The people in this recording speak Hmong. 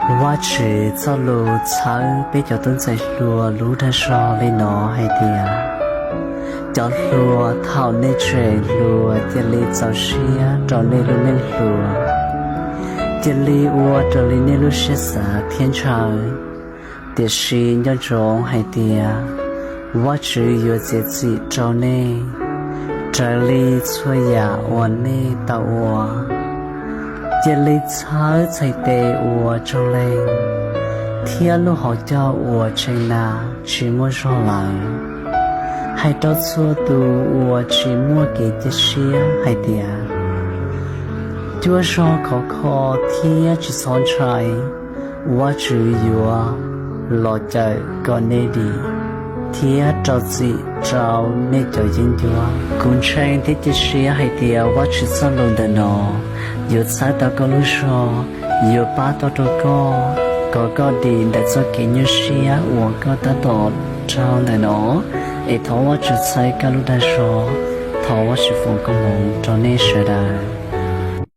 Vajtswv txoj lus txhawb peb cov tub ntxhais hluas lub dag zog li no hais tias, cov hluas, thaum nej tseem hluas cia li txaus siab rau nej lub neej hluas, cia li ua raws li nej lub siab xav thiab ntshaw. Tiam sis nco ntsoov hais tias Vajtswv yuav txiav txim rau nej raws li txhua yam uas nej tau ua. Cia li txhawb txhais tes ua tsaug leeg, thiab lub hauv caug uas tshee na tsis muaj zog lawm. Hais rau txhua tus uas tsis muaj kev cia siab hais tias, cuab zog khov kho thiab tsis txhob ntshai, Vajtswv yuav los cawm kom nej dim thiab rau txim rau nej cov yeeb ncuab. Kuv ntseeg thiab cia siab hais tias Vajtswv txoj lus ntawm no yuav txhawb tau koj lub zog, yuav pab tau rau koj kom koj dim ntawm txoj kev nyuaj siab uas koj tab tom raug ntawm no. Es thov Vajtswv txhawb koj lub dag zog. Thov Vajtswv foom koob hmoov rau nej sawv daws.